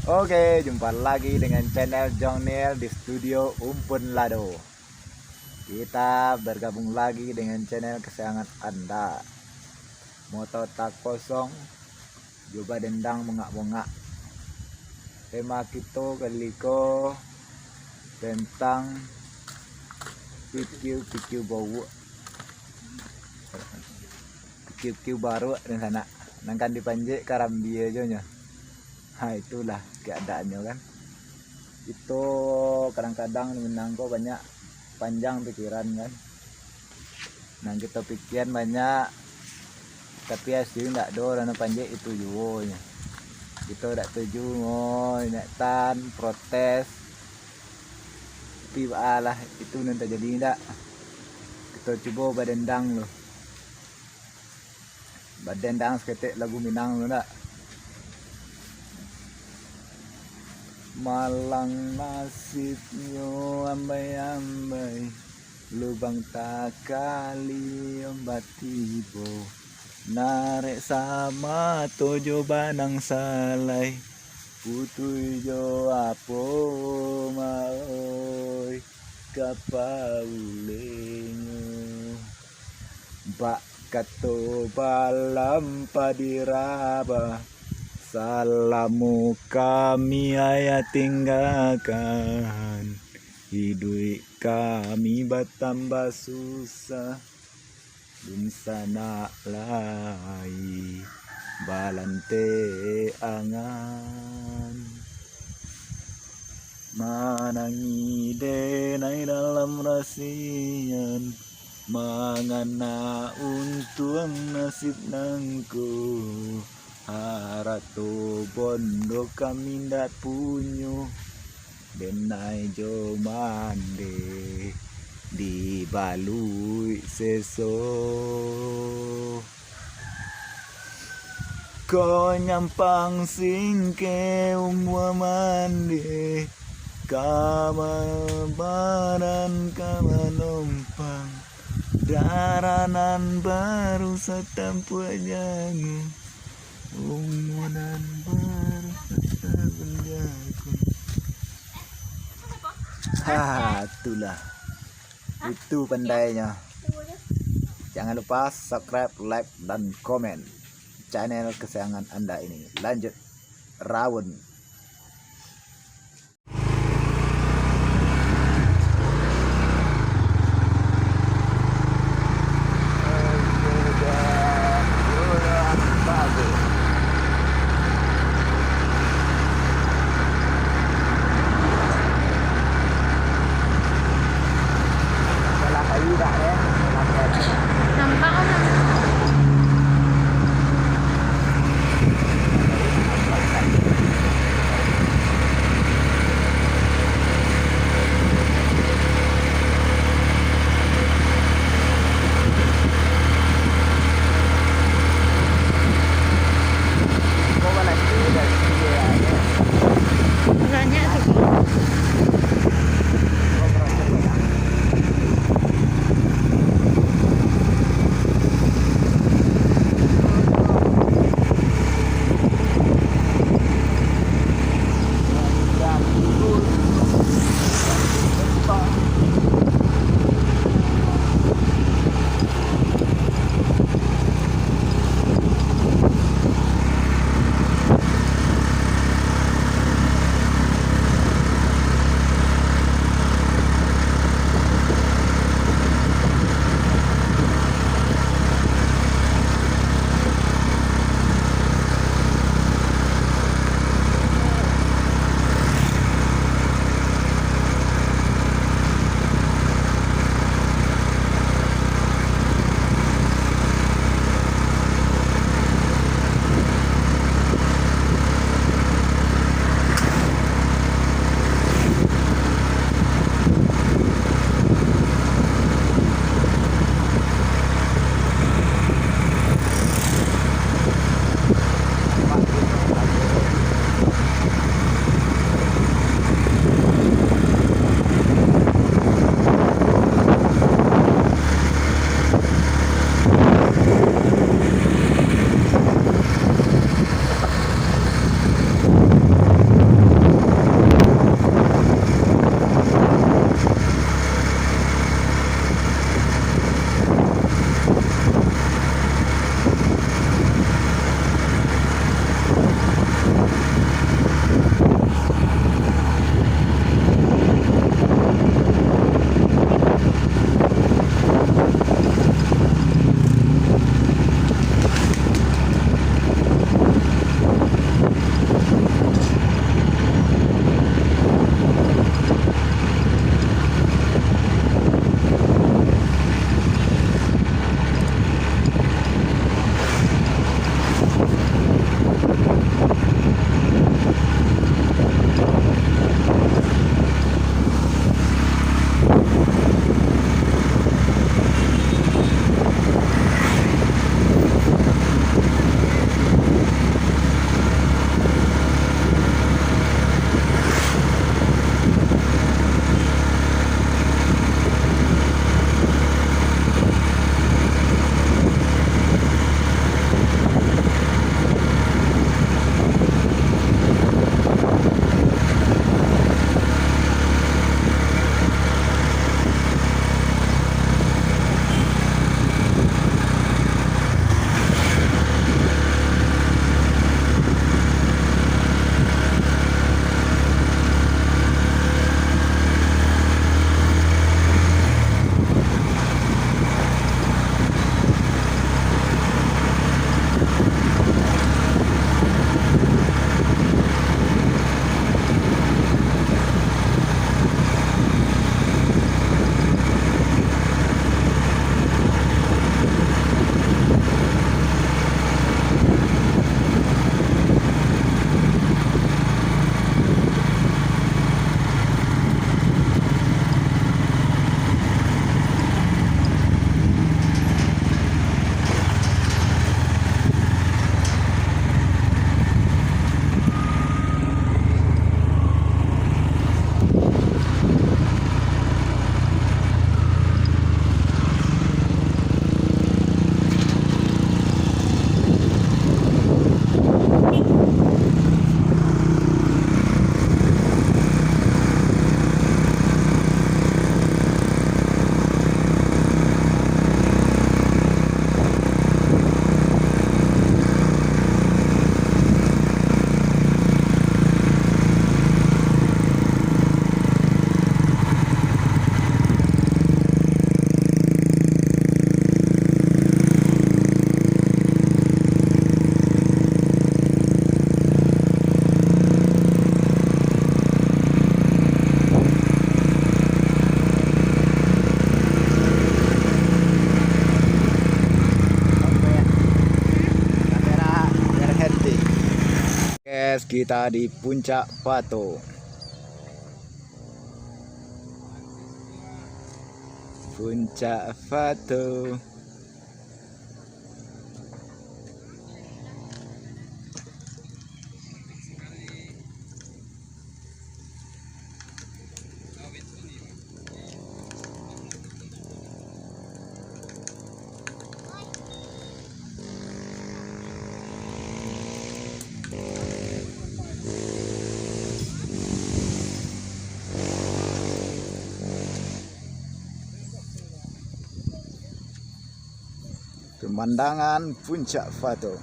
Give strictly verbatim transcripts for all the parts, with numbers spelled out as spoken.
Oke, jumpa lagi dengan channel Jong Nil di studio Umpun Lado. Kita bergabung lagi dengan channel kesayangan Anda. Motor tak kosong, jo badendang bongak-bongak. Tema kito kali ko tentang pikiu-pikiu bauak. Pikiu-pikiu baruak di sanak. Nan kan dipanjek karambia jo nyo. Ha, itulah keadaannyo kan. Kito kadang-kadang di Minang ko banyak panjang pikiran kan. Nan kito pikian banyak, tapi hasilnyo ndak ado, nan panjek itu juo nyo. Kito dak tuju, oh, indak tan, protes. Tapi baalah, itu nan tajadi ndak. Kito cubo badendang lu. Badendang saketek lagu Minang tu ndak? Malang nasibnyo ambai-ambai, lubang takali ombak tibo. Narek samato jo banang salai, putuih jo apo maoi kapauleh nyo. Bak kato balampa di rabah, salamo kami ayah tinggakan, iduik kami batambah susah, dunsanak lai balante angan. Manangih denai dalam rasian, mangana untuang nasib nangko. Harato bondo kami ndak punyo, denai jo mande dibaluik seso. Ko nyampang singke umua mande, ka mabaran ka manompang, daranan baru satampuak jangu, umua nan baru satampuak jagung. Ha, itulah. Itu pandainyo. Jangan lupa subscribe, like, dan komen channel kesayangan Anda ini. Lanjut, Raun. Nampak, Om? Kita di Puncak Pato. Puncak Pato. Pemandangan Puncak Pato.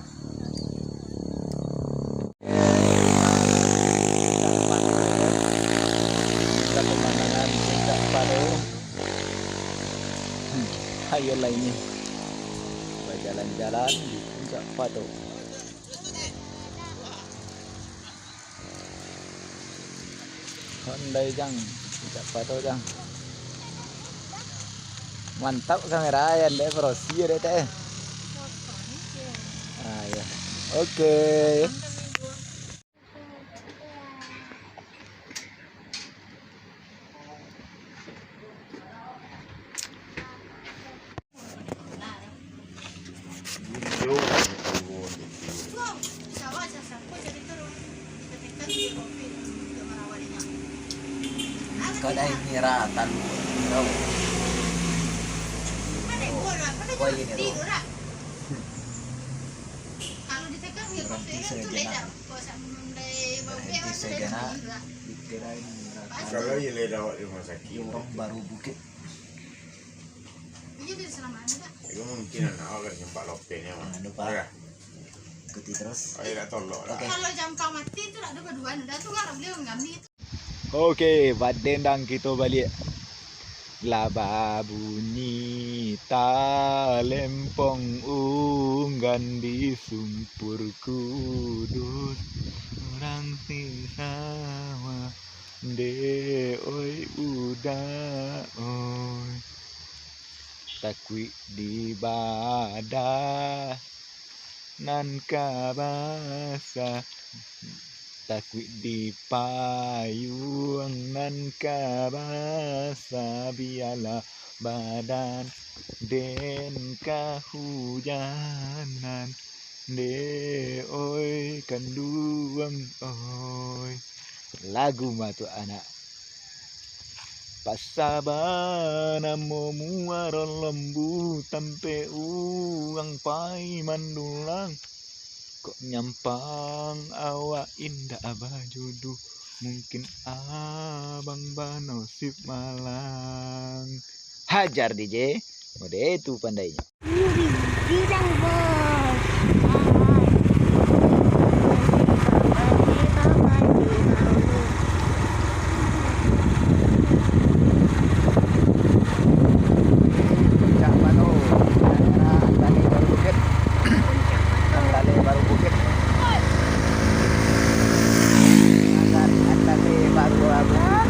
Pemandangan Puncak Pato. Hmm, ayolah ini. Bajalan-jalan di Puncak Pato. Pandai, Jang. Cak Pato, Jang. Mantap kamera, ya, dek, prosi, ya, dek, teh. Ah, ya. Oke. Kadai nira talu, nira. Kau ini, Bro. Berhenti sejenak. Berhenti sejenak. Dikira ini nira talu. Kalau iya lewat rumah sakit. Orang baru bukit. Iyo, mungkin anak awak kan sempat lopehnya, mah. Jangan lupa. Ikuti terus. Ayo, dak tolok lah. Oke. Kalau jampang mati tu dak ada baduaan, dah tu lah beliau ngambil. Oke, badendang kito baliak. Lah babunyi talempong unggan di Sumpur Kudus. Urang sisama. Ndeh oi budak oi, takuik di badah nan ka basa, takuik di payuang nan ka basa, bialah badan den kahujanan. Ndeh oi kanduang oi. Lagu mah tu anak. Pasaba namo muaro lombu, tampek urang pai mandulang. Kok nyampang awak indak bajodoh, mungkin abang banosib malang. Hajar D J, mode tu pandainyo. Bidang bos. Puncak Pato, daerah Antale Baru Bukit. Antale Baru Bukit. Antale Baru Bukit.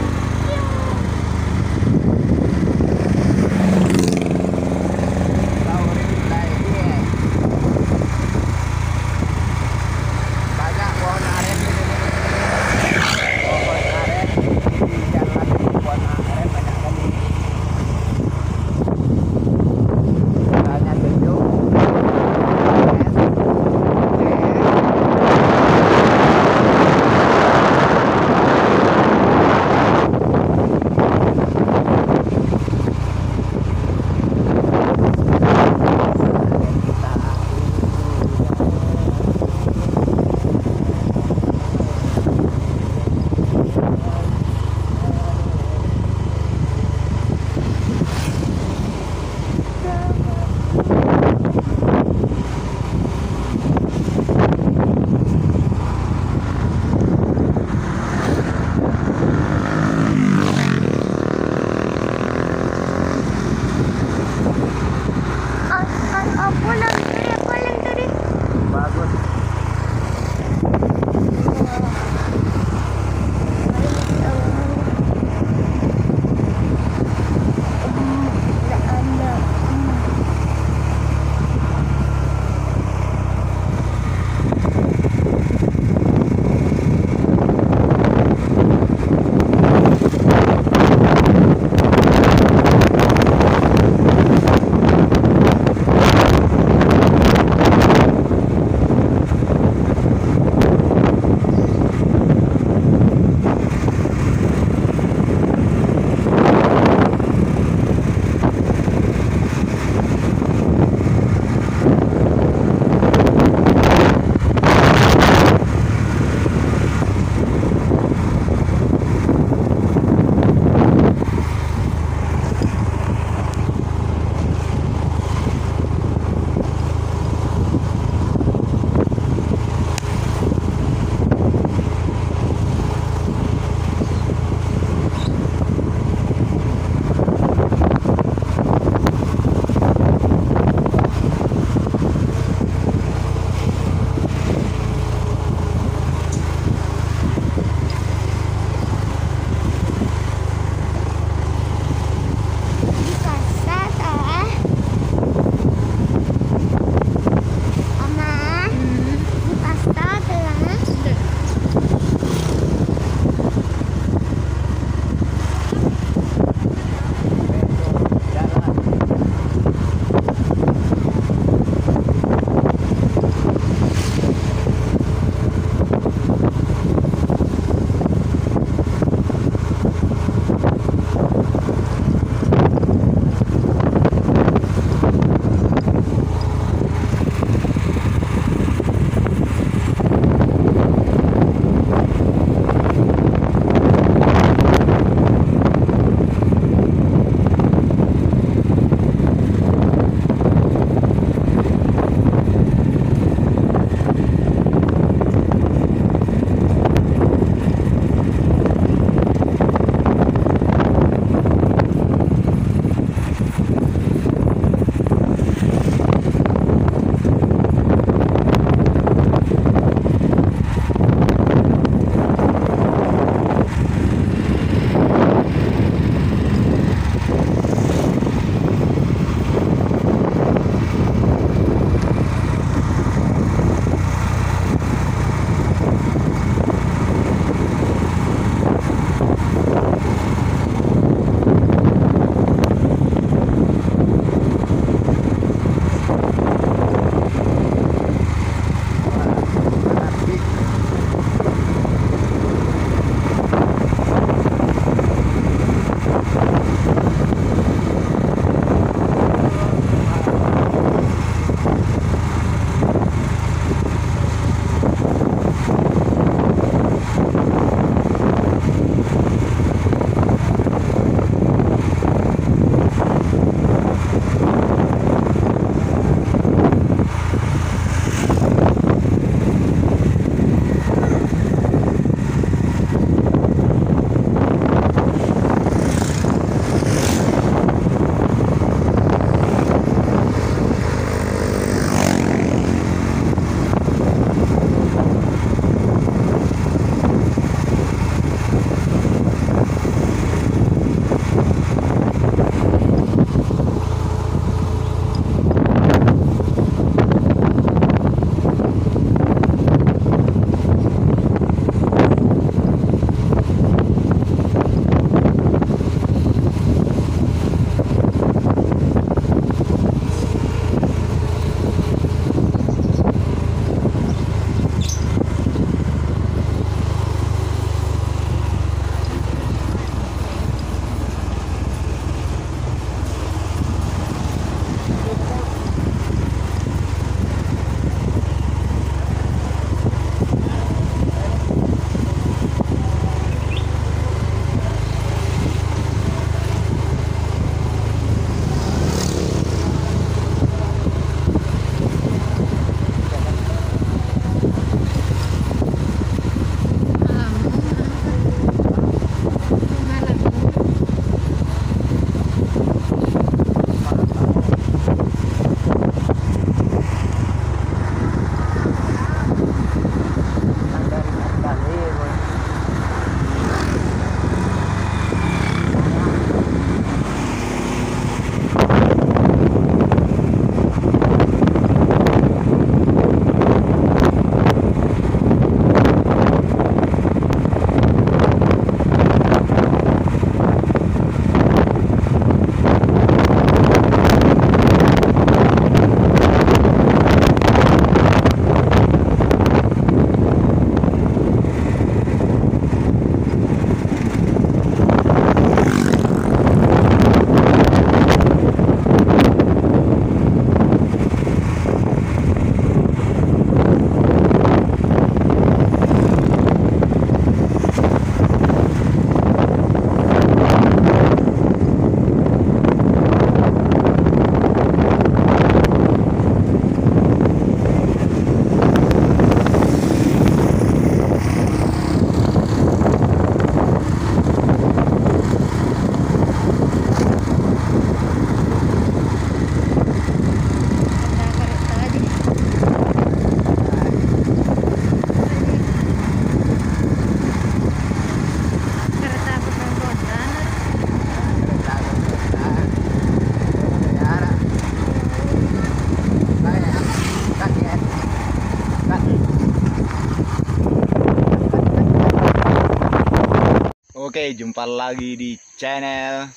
Oke, jumpa lagi di channel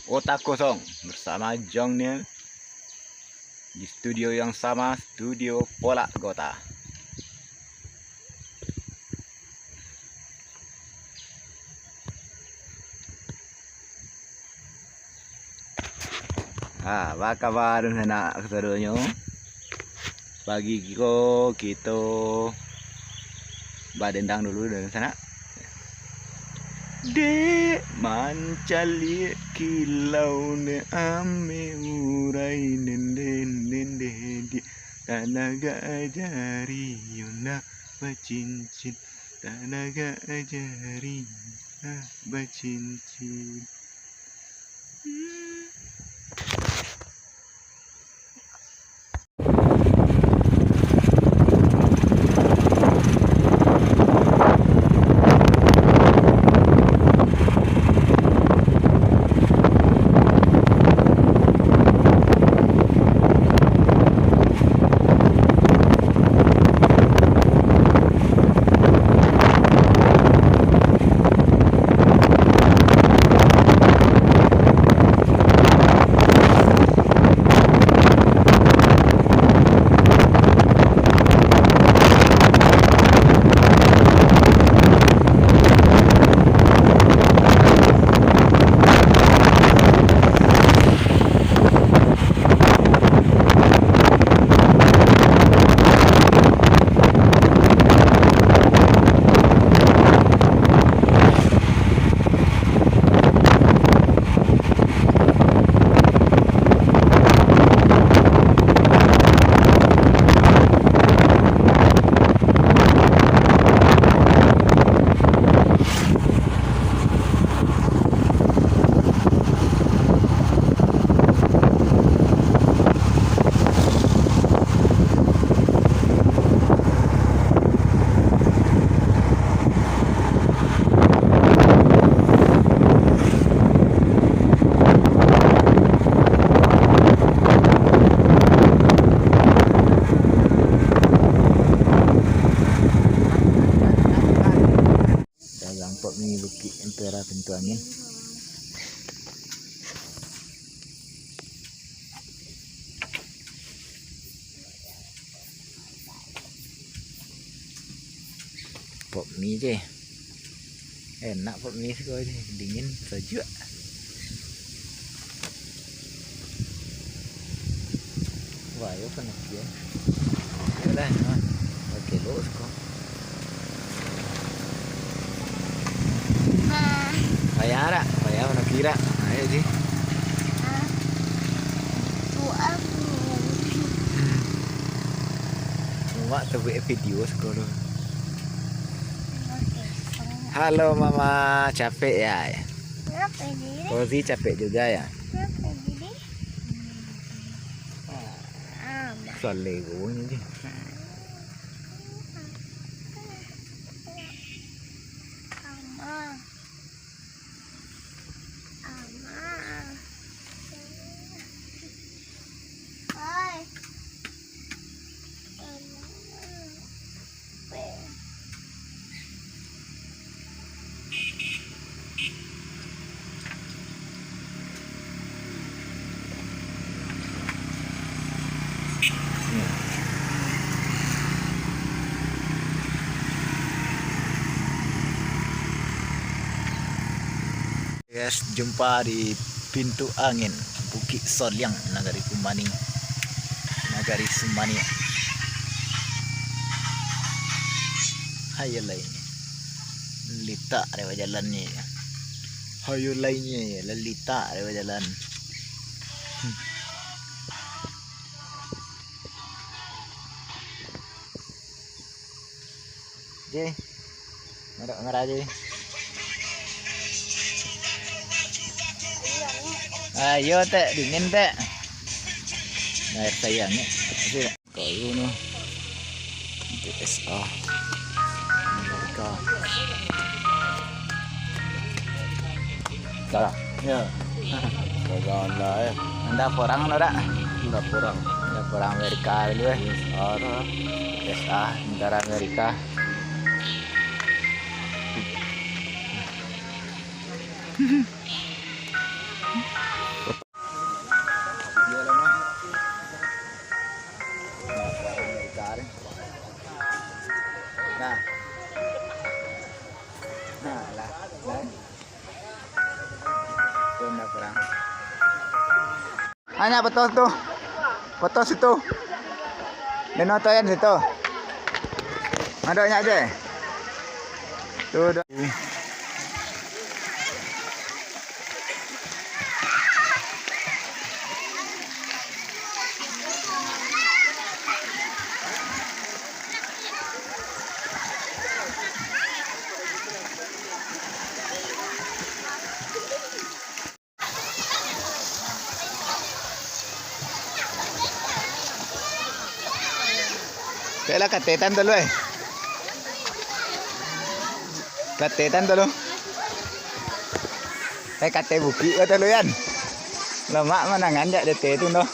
Otak Kosong bersama Jong Nil di studio yang sama, studio Polak Gota. Ha, baa kaba dunsanak kasadonyo? Pagi ko kito badendang dulu dunsanak. Dek mancaliak kilau, dek ame urai, dendeh, dendeh, dek tanaga jari yo nan bacincin, tanaga jari nan bacincin. Dalam pop ni Bukik Ampera Pintu Angin. Pop mie je. Enak pop mie siko je, dingin, sajuak. Wah, yo kan oke. Yo lah, nah. Oke, lo siko. Payah dak? Payah mano kira. Ayo, Ji. Buat aku. Cuma terbuat video sekolah. Oke. Halo, Mama. Capek ya? Capek, Dek. Rozi capek juga ya? Capek, Dek. Saleh gowonyo, Ji. Mama. Ama. Oi. Guys, jumpa di Pintu Angin, Bukik Soliang, Nagari Kumaning, Nagari Sumaniak. Hayo lai. Litak dek bajalan ni. Hayo lai ni, lah litak dek bajalan. Ji. Marah-marah, Ji. Ayo, Tek, dingin, Tek. Air sayang, ya. Kayu no. B S A. Amerika. Salah. Ya. Kagak lah, ya. Anda orang no dak? Anda orang. Anda orang Amerika dulu, eh. B S A. B S A, Tentara Amerika. Nah. Nah, lah, lah. Itu ndak kurang. Banyak foto tu. Foto situ. Deno Toyan situ. Ada banyak je. Tu, tu. Kek lah katetan tu lu, eh. Katetan tu lu. Eh, kate bukik kata lu, Yan. Lamak manangan jak dete tu, noh.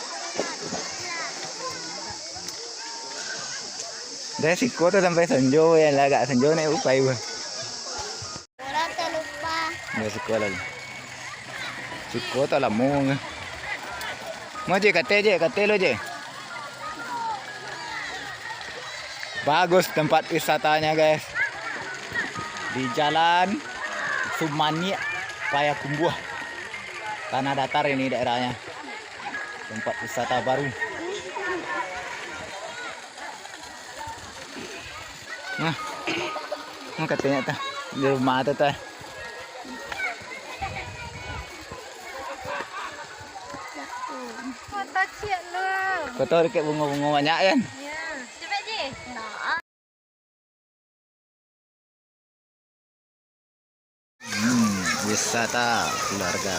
Dari siko tu sampai sonjo, Yan, lah agak sonjo naik upai, bu. Dah siko lah. Siko tak lamo. Mau je kate je, kate lo je. Bagus tempat wisatanya, guys. Di Jalan Sumaniak, Payakumbuah. Tanah datar ini daerahnya. Tempat wisata baru. Nah, nah katanya tuh, di rumah tuh, tuh. Foto ciek lu. Foto deket bungo-bungo banyak kan? Iya. Coba, Ji. Nah. Hmm, wisata keluarga.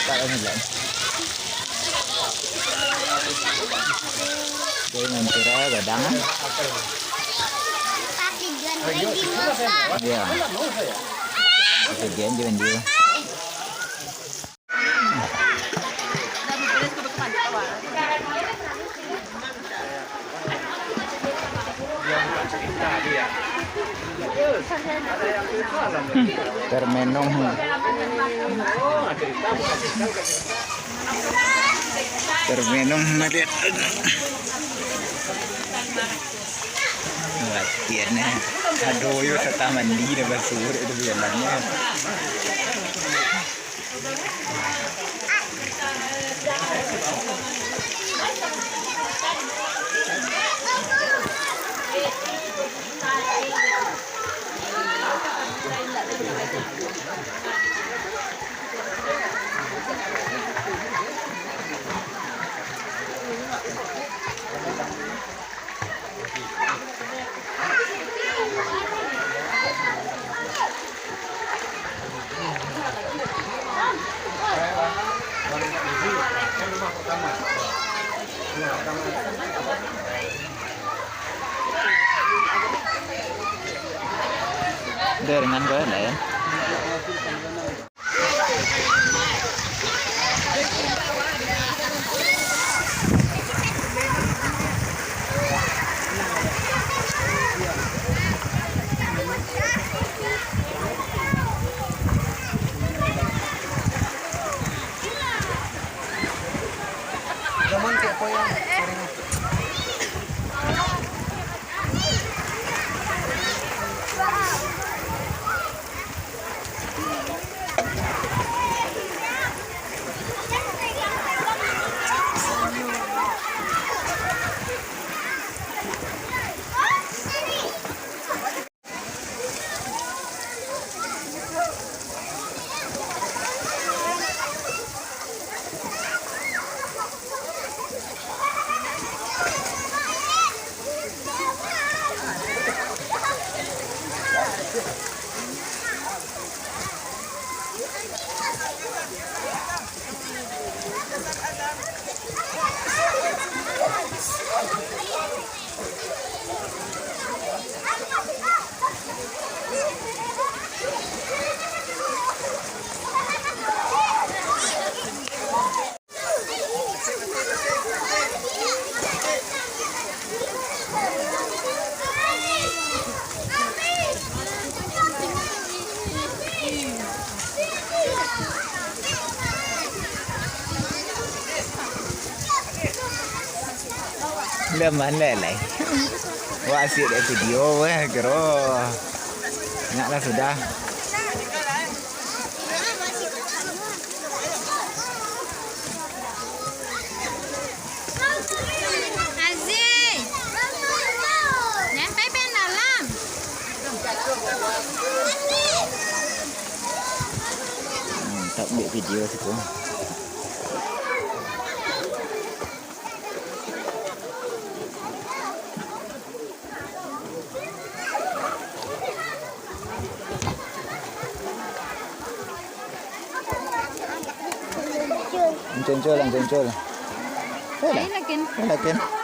Tak ada ni lah. Jadi, mancurah gadang, ah. Iya. Oksigen je, Wendy. Hmm, termenung. Termenung malihat. Latihan, eh. Aduh, yo, satah mandi dah basuh, dah tu jalannya. Udah ringan kau lah ya. Dah malai lai. Wah, asyik dek video weh, kiro. Nak lah sudah. Aziz, jangan pai-pai dalam. Mantap, ambil video situ. Encul-encul lah, encul-encul. Ayo lah. Ayo lah, Ken. Ayo lah, Ken.